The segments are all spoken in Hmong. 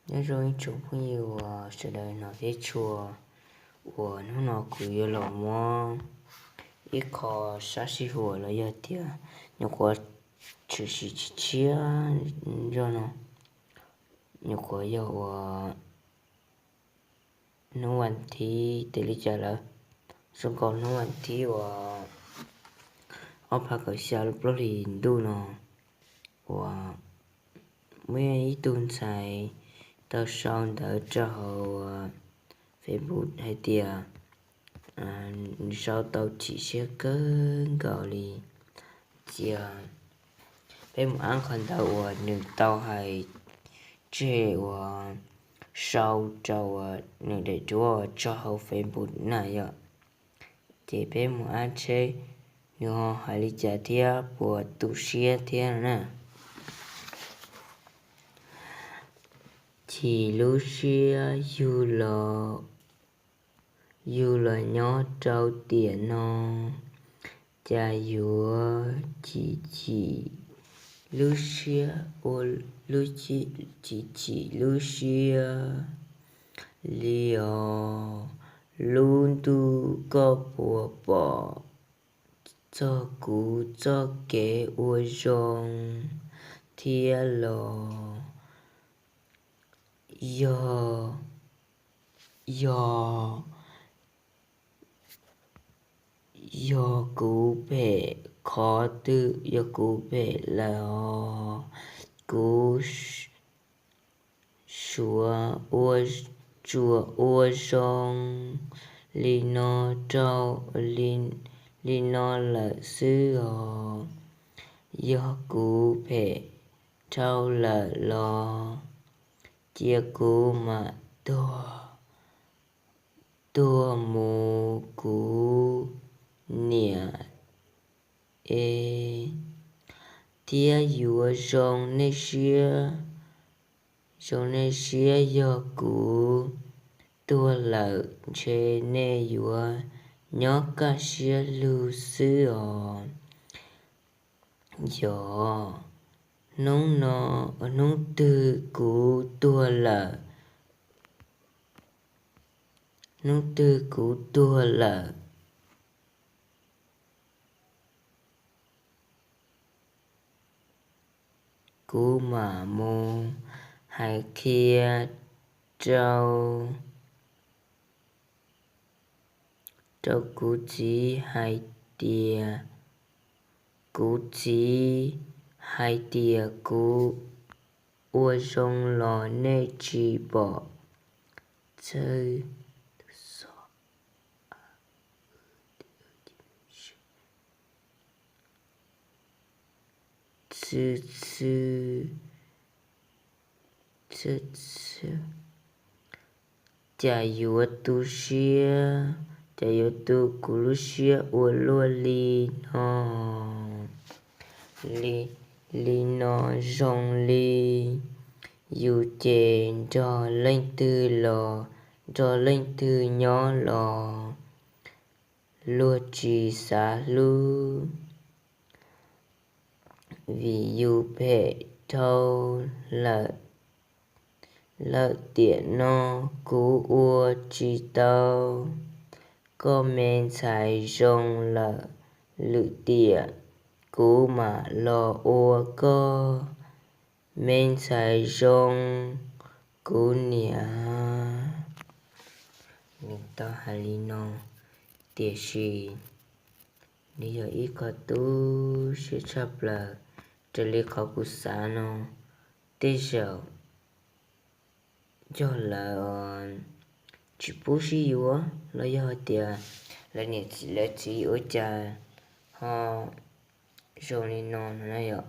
Nyob zoo ib tsoom phooj ywg uas sawv daws hnov thiab tshua, uas hnub no kuv yuav los muab ib qho sab sij huam los yog tias nyuam qhuav tshwm sim tshiab tshiab zog no, nyuam qhuav yog uas hnub vas thib, tes li cas lawm, zoo nkaus hnub vas thib uas ob phav kaum xya lub plaub hlis ntuj no, uas muaj ib tug ntxhais tau sau ntawv rau hauv Facebook hais tias nws sau tau chim siab kawg nkaus li, cia peb mus ab qhov ntawv uas nws tau hais tseg uas sau rau uas nws daim duab tso hauv Facebook na yom. Ces peb mus ab tsheb nws ho hais li cas thiab puas tu siab thiab no na. Chim lub siab yug los, yug los nyob rau tiam no, cas yuav chim chim lub siab, ua lub chim chim lub siab li os. Lub ntuj koj puas pom txog kuv txoj kev ua zoo thiab los? Yog, yog, yog kuv phem qhov twg, yog kuv phem lawm os. Kuv suav ua, tsuas ua zoo li no rau, li no lawm xwb os. Yog kuv phem dhau lawm los cia kuv mam tuag, tuag mus kuv niam e, thiab yuav zoo nej siab, zoo nej siab yog kuv tuag lawm ntshe nej yuav nyob kaj siab lug xwb os. Yog hnub no, hnub twg kuv tuag lawm, hnub twg kuv tuag lawm, kuv mam mus hais qhia rau, rau kuv txiv hais tias, kuv txiv hais tias kuv ua zoo los nej tsis pom txawj txhwj, cas yuav tu siab, cas yuav tu kuv lub siab ua luaj li no, li, li no zoo li. Yus ces nrog leej twg los, nrog leej twg nyob los luag tsis xav hlub, vim yus phem dhau lawm. Lawm tiam no kuv ua tsis tau koj me ntxhais zoo lawm, lwm tiam kuv mam los ua koj me ntxhais zoo, kuv niam. Nws tau hais li no, tiam sis nws yog ib qho tu siab tshaj plaws, raws li qhov kuv xav no, tej zaum yog lawv tsis pub sib yuav los yog hais tias lawv niam lawv txiv ua cas ho zoo li no no na yom.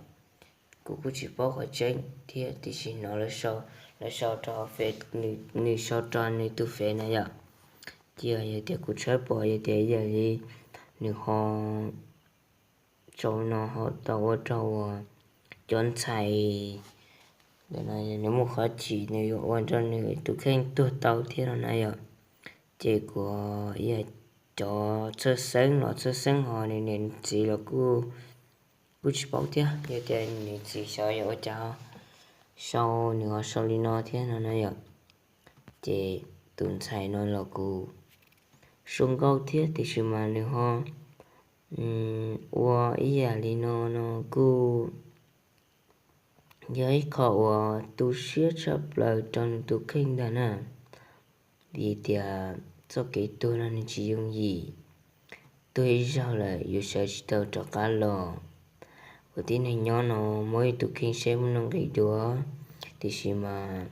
Kuv kuj tsis paub qhov tseeb thiab, tiam sis hnov lawv sau, lawv sau rau hauv Face, nws sau rau nws tus Face na yom. Ces yog tias kuv tshawb pom yog tias yam li nws ho sau no ho tau ua rau uas cov ntxhais ntawm no nws muaj qhov chim nws yuav ua rau nws tus kheej tuag tau thiab no na yom. Ces kuv yog cov txhawj xeeb los txhawj xeeb ho nws niam nws txiv los kuj, kuj tsis paub thiab, yog tias nws txiv xyov yog ua cas ho sau, nws ho sau li no thiab no na yom. Ces tus ntxhais no los kuj zoo nkauj thiab tiam sis mas nws ho ua ib yam li no no kuj yog ib qho uas tu siab tshaj plaws rau nws tus kheej ntag na. Vim tias txoj kev tuag no nws tsis yooj yim, tuag ib zaug lawm yuav sawv tsis tau rov qab los. Ua tib neeg nyob no muab ib tus kheej saib muaj nuj nqis dua, tiam sis mas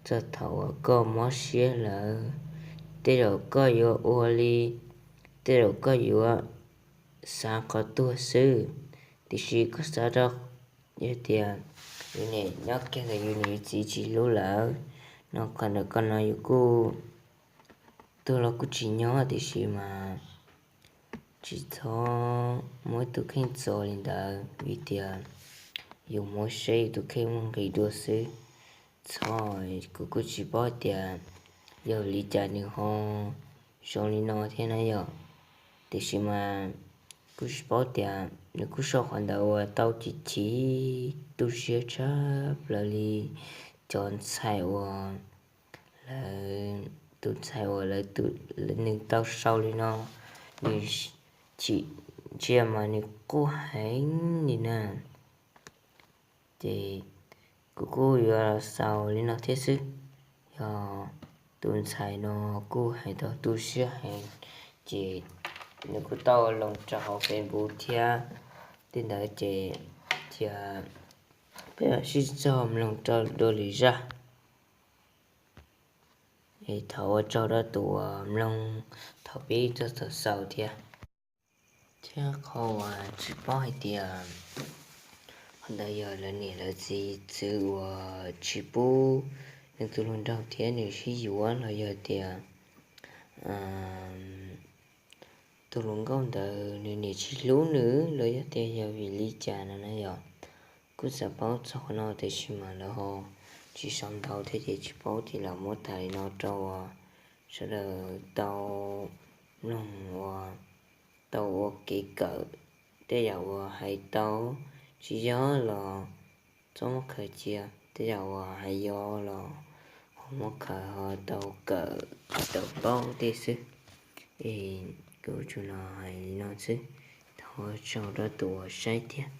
txog thaum uas koj mob siab lawm, tej zaum koj yuav ua li, tej zaum koj yuav xav qhov tuag xwb, tiam sis koj xav rau yog tias yus niam nyob kiag ntawm yus niam yus txiv tsis hlub lawm no, qhov ntawm koj no yus kuj tuag los kuj tsis nyob, tiam sis mas tsis txhob muab tus kheej txo li ntawd vim tias yus muab saib yus tus kheej muaj nqis dua xwb. Txhob, kuv kuj tsis paub tias yog li cas nws ho zoo li no thiab na yom. Tiam sis mas kuj tsis paub tias nws kuj sau qhov ntawd uas tau chim chim tu siab tshaj plaws li cov ntxhais uas lawv, tus ntxhais uas lawv, nws tau sau li no, nws chim, ntsia mas nws quaj heev li na. Ces kuv kuj yuav xaus li no thiab xwb. Yog tus ntxhais no kuj hais tau tu siab heev, ces nws kuj tau los rau hauv Facebook thiab tej ntawd ces thiaj peb mam sib txog mloog rau dua lwm zaj. Es thov ua tsaug rau tus uas mloog thaum pib txog thaum xaus thiab. Thiab qhov uas tsis paub hais tias qhov ntawd yog lawv niam lawv txiv txwv uas tsis pub nws tus hluas nraug thiab nws sib yuav los yog tias tus hluas nkauj ntawd nws niam tsis hlub nws los yog tias yog vim li cas no na yom. Kuj xav paub txog qhov no tiam sis mas lawv ho tsis sau ntau thiab ces tsis paub ces los muab tham li no rau uas sawv daws tau mloog uas tau ua kev kawm. Tej yam uas hais tau tsis yog los txhob muab khaws cia, tej yam uas hais yog los ho muab khaws ho tau kawm tau paub tej xwb. Es kuv tsuas los hais li no xwb, thov ua tsaug rau tus uas saib thiab.